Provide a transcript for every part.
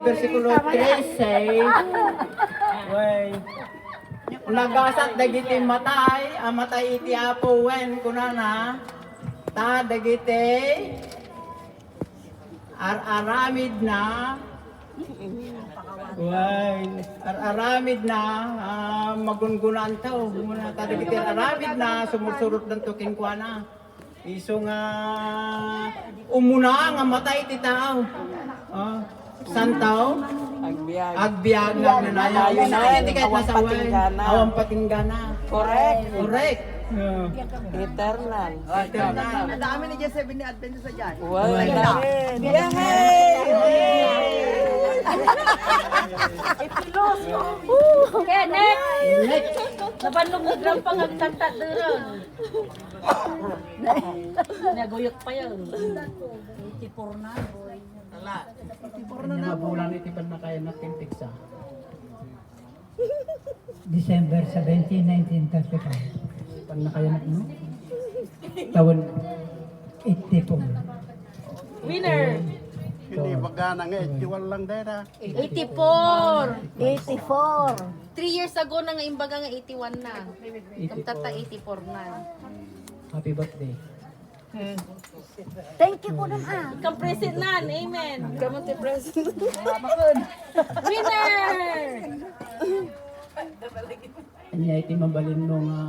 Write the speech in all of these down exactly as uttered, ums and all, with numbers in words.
Bersikulo trese, wen, nagasat dagiti matay a matay iti Apo, wen kunana, ta dagiti ar-aramidna, wen, ar-aramidna, ah, magungunaanto, ta dagiti ar-aramidna, sumursurotdanto kenkuana. Isu nga umuna nga matay ti tao. Ah, saan tao? Agbiag. Agbiag nga agnanayon. Agbiag nga agnanayon. Awan patinggana. Awan patinggana. Correct. Correct. Yeah. Eternal. Eternal. Ang dami ni Jesse, ni Adventist sa dyan. Well, Amen. Yay! Okay, next. Next. Nabannog ni Grandpa nga agtantat duro. Naguyot pa yun. Eighty-four na. Eighty-four na. Nga bulan iti pannakayanak ken petsa. December seventeen, nineteen thirty-five. Pannakayanak, no? Tawen eighty-four. Winner! Hindi, magana nga, eighty-one lang dera. Eighty-four. Eighty-four. Three years ago na nga imbaga nga eighty-one na. Eighty-four. Kamtata eighty-four na. Happy birthday. Thank you po nun, ah. Ikaw present nan. Amen. Ikaw mo ti present. Winner! Ania iti mabalinmo nga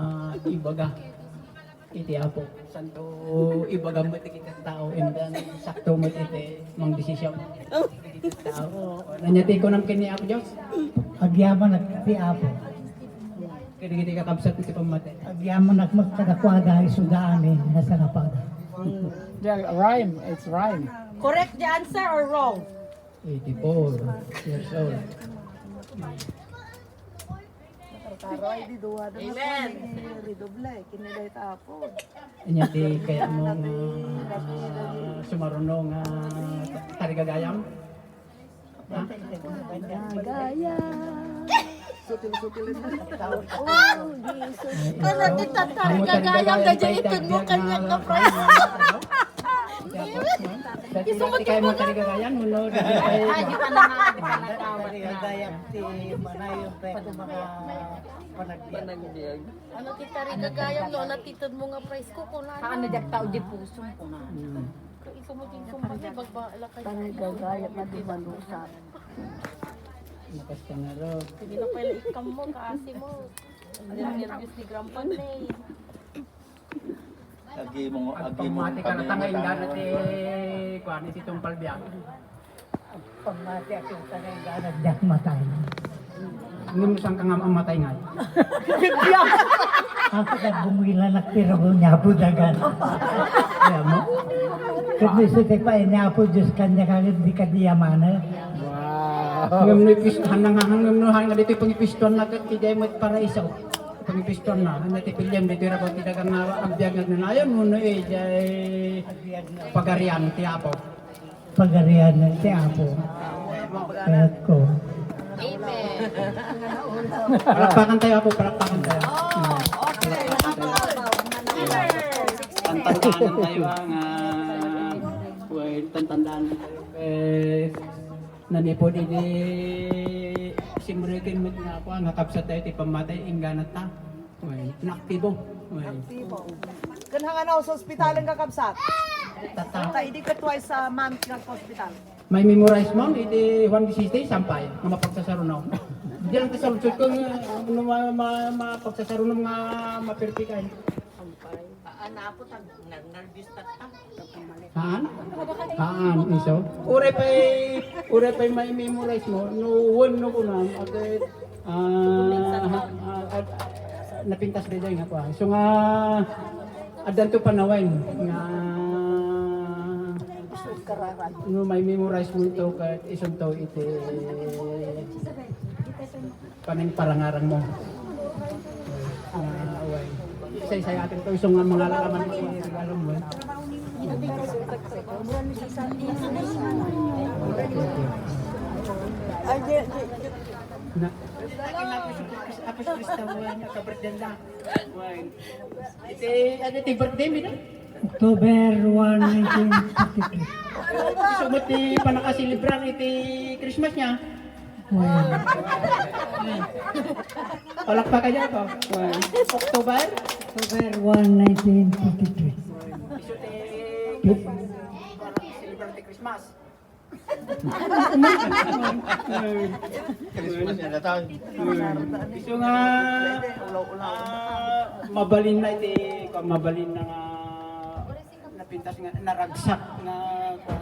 ibaga iti Apo? Santo ibaga met iti tao, and then sakto met iti mangdesisyon. Tao. Ania ti kunam ken ni Apo Dios? Agyamanak ti Apo. Kadagiti kakabsat iti pammatay. Agyamanak met kadakuada, isuda amin nga sangapada. Yeah, rhyme. It's rhyme. Correct the answer or wrong? Eighty-four years old. Amen. Redoble, kinilay tapon. Ania ti kayatmo nga sumaruno nga tarigagayam? Gaya. Sutil-sutil ito. Oh, Jesus. Kala ti tatari gagayam, dadya iton mo kanya ka price. Isumot kay mo tarigagayan, no? Ay, di pa na nga, di pa na tawag na. Tarigagayam ti manayon, kaya mga panagbiag. Panagbiag. Ano ti tarigagayam, no? Natitod mo nga price ko, kuna. Saan na diag tao di puso, kuna. Ikaw mo din kumbagay, bagba, lakay. Tarigagayam nga di malusat. Lapas ka nga, Rob. Sige na pala, ikam mo, kaasi mo. Ang nervous ni Grandpa, eh. Agi mo, agi mo. Pagpamati ka na kami tanga, nga inggan na ti, kuan, iti tungpal biag. Pagmati ako sa kaibanan, diak matay. Ngem saan ka nga mamatay ngay? Ako ka bungilanak ti rabaw ni Apo Dagan. Kaya mo? Ket isu ti paay ni Apo Dios kaniak, ket di kadi yamanen. Wow. Ngem no ipistoan na nga, ngem no han nga ditoy pangipistoan na ket idiay met paraiso. Pangipistoan na, ania ti piliem ditoy rabaw ti daga nga agbiag nga agnanayon, wenno idiay Pagarian ti Apo. Pagarian ti Apo. Kayat ko. Amen. Palakpakan tayo, Apo. Palakpakan tayo. Oh, okay. Palakpakan tayo. Tantandaan tayo, ah, nga, well, tantandaan tayo. Eh, nanipod idi simreken met nga ako, nga kabsat tayo ti pammatay, ingganat ta. Wen, naaktibo. Wen. Aktibo. Ken hangano sa ospitalen, kakabsat? Tata. Ta idi ket twice a month nga sa ospital. May memorize mo iti Juan dieciséis, sampay, nga mapagsasaruno. Diyan ka sa lungsod ko, nga, ano, ma-, ma-, mapagsasaruno nga maperpikay. Sampay. Ah, ah, napo, tag-, ner-, nervous tatta. Haan? Haan, isu. Uray pay, uray pay may memorize mo, no, wen no kunam, agay, ah, ah, ah, napintas daydiay nga kuan. So nga, addanto panawen nga, no, may memorize mo ito, ket isunto iti Panangparangarang mo. Ah, way. Saysay atin to, isu nga mga lakaman mo, regalo mo, eh. Ay, di, di, di. Na. Apos Kristo mo, nakabirthday na. Way. Iti, ano, iti birthday mo, no? October one, nineteen fifty-three. Isu met ti pannakaselebrar iti Christmas niya? Well, palakpakan niya ako. October? October one, nineteen fifty-three. Isu ti pannakaselebrar ti Christmas. Christmas na taon. Isu nga, ah, mabalin na iti, mabalin na nga napintas nga naragsak nga, nga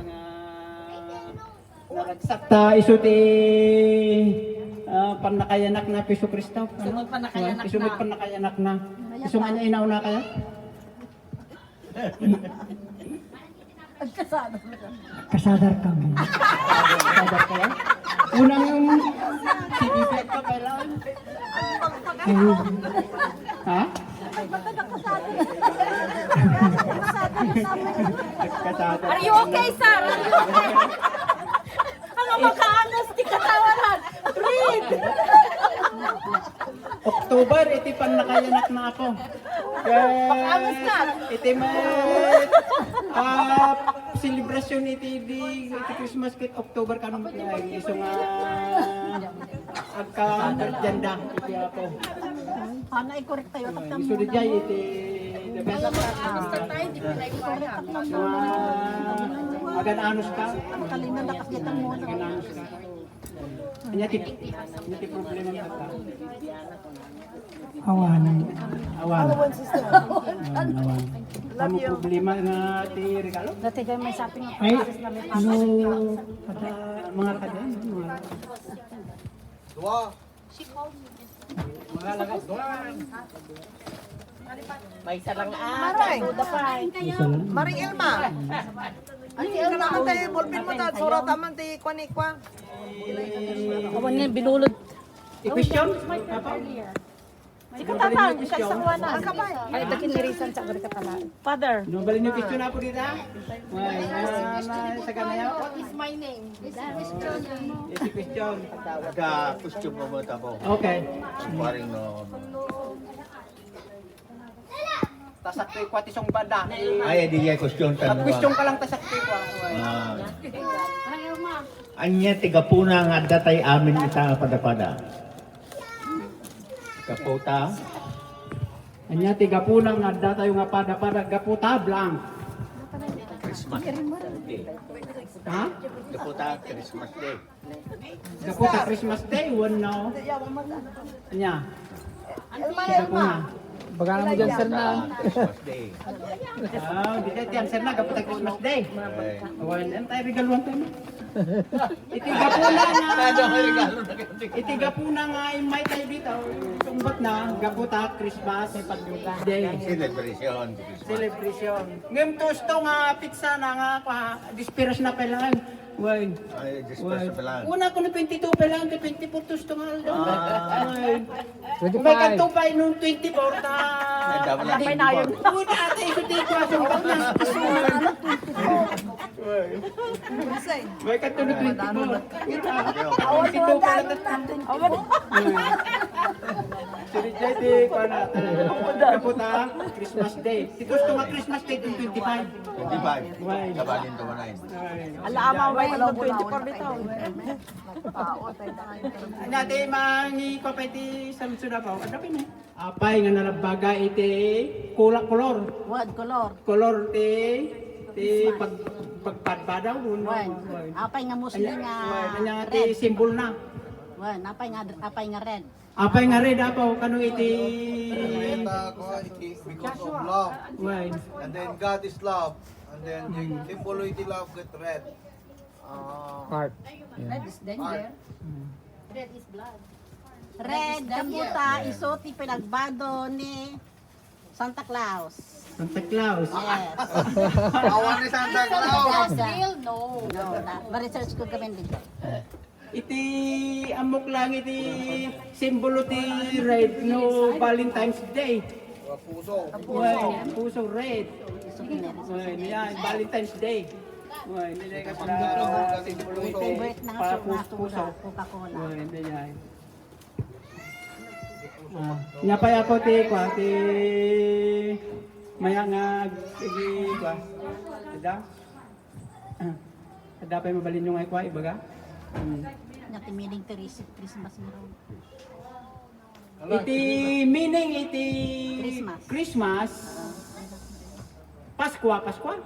naragsak ta isu ti, ah, pannakayanak na Jesu Cristo. Isu met pannakayanak na. Isu met pannakayanak na. Isu nga niya inauna kaya? Agkasada. Kasadar kami. Kasadar kaya? Unang yung sinipit ka pala. Ayun. Ha? Kasadar. Are you okay, sir? Are you okay? Ang makaanus ti katawanan. Read! October, iti pannakayanak na ako. Pakaanus ka. Iti met, ah, selebrasyon iti di, iti Christmas ket October kano met nga isu nga agka-agenda iti Apo. Ana, i-correct tayo. Isu di jay iti the best. Agan-anus ka. Kalina na kapitan mo. Agan-anus ka. Anya ti, anya ti problema mo, tata? Awan. Awan. Awan, sister. Awan, awan. Love you. Amo problema nga ti regalo? Dati dyan may shopping ako. Ay, no, kada, mga kada, mga Dua. Mga lagad, dua. May isa lang, ah, Maray. Kaduda pa, eh. Isa lang. Maring Elma. Ay, ka naman tayo, ballpen mo ta, surata man tayo, kwan, eh, kwan. Awan nga, binulod. I-question? Papa? Ikaw, tatang, ikaw, isang wanan. Ay, dagiti nirisan, sa gari ka pala. Father. No, bali niyo question na po dito, ha? Well, ah, sa kanaya? What is my name? Iti question. Ada question mo mo tabo. Okay. Paring no. Tasak ti kwa ti sungbat da. Ay, di kay question tan. Question ka lang, tasak ti kwa. Ah. Ania ti gapuna nga adda tay amin ita nga pada-pada? Gaputa. Ania ti gapuna nga adda tayo nga pada-pada? Gaputa, blank. Christmas Day. Ha? Gaputa, Christmas Day. Gaputa, Christmas Day, wenno. Ania? Gaputa. Baga naman dyan, sir, na. Christmas Day. Ah, di tayo ti answer na, gaputa Christmas Day. Ay. Awan, ano tayo regaluan tayo? Iti gapuna nga, iti gapuna nga immay tayo dito, sungbat na, gaputa Christmas Day. Celebration. Celebration. Ngem tusto nga pizza na nga, kwa, disperas na pala. Wen. Ay, disperas na pala. Una ko na twenty-two pala, hanggang twenty-four tusto nga aldaw. Ah. Wen. Twenty-five. May kanto pa nung twenty-four ta. Ay, dami na. Ay, pay na yun. Una, ate, ito, ito, ito, ito, ito, may katulog twenty-four. Awan, twenty-two pala. Awan. Sino dyan, di, kuwan na, ah, kaputa, Christmas Day. Ito, ito nga Christmas Day, itong twenty-five. Twenty-five. Why? Kabalin to, manay. Ala, ama, may itong twenty-four dito. Anya, di, mangi, kwa pa iti, sa sunod na pa. Ano pa yun, eh? Apay nga nalabbaga iti kula-, kolor. Wen, kolor. Kolor ti, ti pag-, pagpadpadaw, no? Wen. Wen. Apay nga musli nga red. Wen, anya ti simbol na? Wen, apay nga, apay nga red. Apay nga red, apo, kano iti Red, ah, ko, iti because of love. Wen. And then God is love. And then the symbol iti love get red. Ah, heart. Red is danger. Red is blood. Red, gaputa, isu ti pinagbado ni Santa Claus. Santa Claus. Yes. Awan ni Santa Claus. Still, no. No, na, ma-research ko kami dito. Iti ammok lang iti simbolo ti red no Valentine's Day. Puso. Well, puso red. Well, yan, Valentine's Day. Well, nilagay ko na simbolo iti para puso. Coca-Cola. Well, yan. Ah, nya pay apo ti, kwa, ti, Maya nga, sige, ba? Ada? Ada pay mabalinyo nga ikua, ibaga? Hmm. Nga ti meaning ti Chris-, Christmas nga ron. Iti meaning iti Christmas. Christmas, Pascua, Pascua?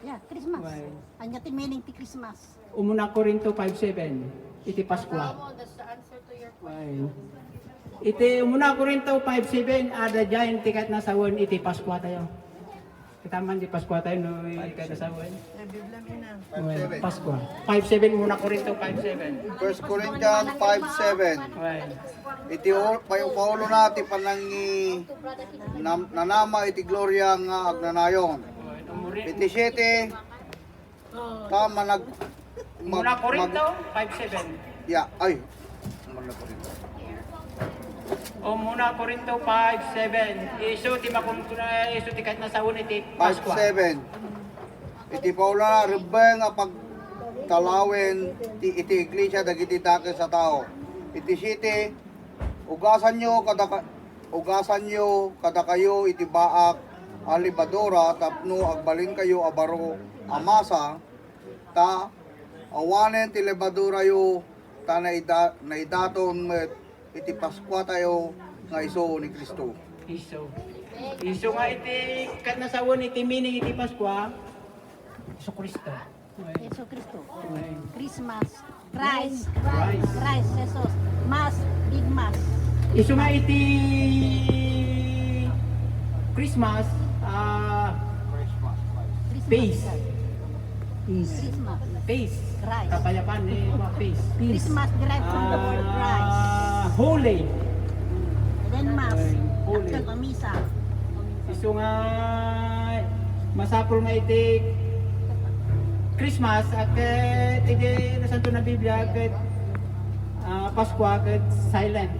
Yeah, Christmas. Why? Ania ti meaning ti Christmas? Umuna Corinto five seven, iti Pascua. Ay. Iti umuna Corinto five seven, ada diay ti ket nasawen iti Pascua tayo. Kita man di Pascua tayo, no, ket nasawen. Ay, Pascua. Five seven, umuna Corinto five seven. First Corinthians five seven. Ay. Iti o-, pay-, paulona ti panangi-, nam-, nanama iti gloria nga agnanayon. Iti siete, ta manag-, mag-, Muna Corinto mag-, five seven. Ya, ay. Muna Corinto. O, Muna Corinto five seven. Isu ti makun-, isu ti ket nasawen iti Pascua. Five seven. Iti paulona, rebbeng a pagtalawen ti, iti iglesia dagiti dakes a tao. Iti siete, ugasanyo kadaka-, ugasanyo kadakayo iti baak a lebadura tapno agbalinkayo a baro a masa, ta awanen ti lebadurayo, ta naida-, naidaton met iti Paskuatayo nga isu ni Cristo. Isu. Isu nga iti ket nasawen iti meaning iti Paskua, Jesu-Cristo. Jesu-Cristo. Amen. Christmas. Christ. Christ. Christ, Jesus. Mass. Big Mass. Isu nga iti Christmas, ah, Christmas. Peace. Peace. Christmas. Peace. Christ. Kapayapan, eh, peace. Peace. Christmas derived from the word Christ. Ah, holy. Then Mass. Ay, holy. After the Misa. Isu nga masapul nga iti Christmas, ket iti Nasanton a Biblia, ket, ah, Paskua, ket silent.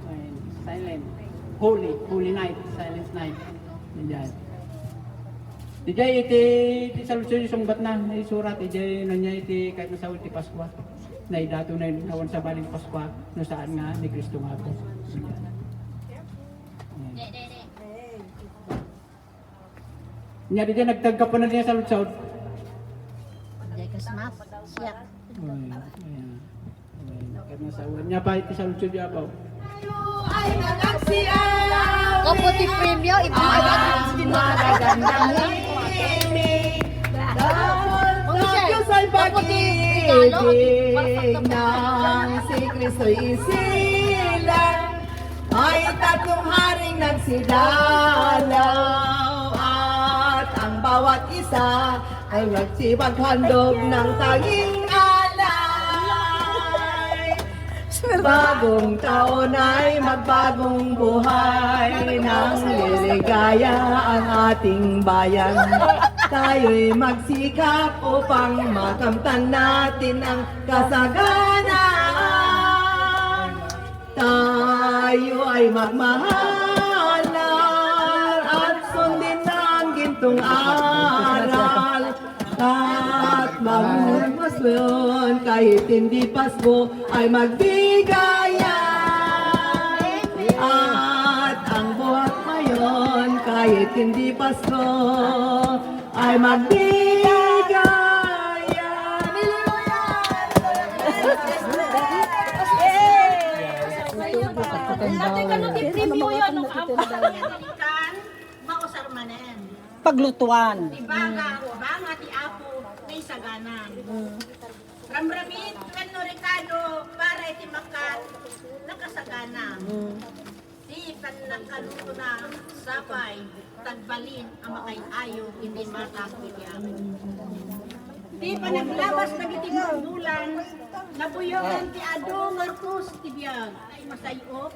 Ay, silent. Holy, holy night, silent night. Diay. Diay iti, iti saludsod, sungbatna, naisurat, diay, ania iti, ket nasawen ti Paskua. Naidaton na awan sabali ti Paskua, no saan nga ni Cristo nga Apo. Ania diay nagtaggapan na diay saludsod. Diay Christmas, siak. Ay, ayan. Ay, ket nasawen. Ania pay ti saludsod, Apo? Ay, nagagsiaw. Kapo ti premio, iba. Ah, magagandang himig. Dahil sa Diyos ay pag-ibig nang si Kristo'y isilang. Ay tatlong haring nagsidalaw at ang bawat isa ay nagsipaghandog ng tanging alay. Bagong taon ay magbagong buhay, nang liligaya ang ating bayan. Tayo'y magsikap upang makamtan natin ang kasaganaan. Tayo ay magmahalan at sundin na ang gintong aral. At magmasyon kahit hindi Pasko ay magbigayan. At ang buhat ngayon kahit hindi Pasko ay magbigayan. Dati kano ti premio yan, no? Ang ikan, mausar manen. Paglutuan. Ibaga, banga ti Apo, naisagana. Ramramid wenno rekado para iti makat, nakasagana. Ti pannakaluto na sapay, tagbalin a makaay-ayo iti matak iti Apo. Ti panaglabas dagiti bulan, napuyotan ti adu nga artos ti biag, ay masay-op,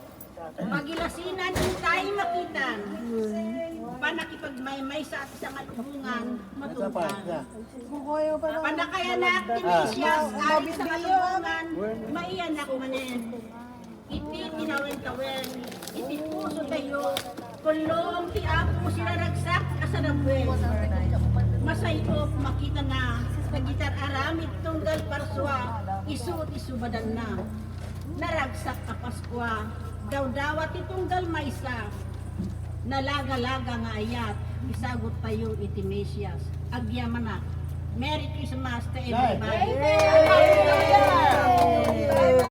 magilasinan intay makitan. Panakipagmaymaysa ti sangalubongan, matungpal. Panakayanak ti Mesias, ari ti sangalubongan, maiyanak manen. Iti tinawentawen iti pusotayo, kulong ti Apo siraragsak a saragwen. Masay-op makitana dagiti aramid tunggal Paskua, isu ti subadanna. Naragsak a Paskua, dawdawa ti tunggal maysa. Nalagalaga nga ayat, Isagut tayo iti Mesias. Agyamanak. Merry Christmas to Yes. everybody. Amen.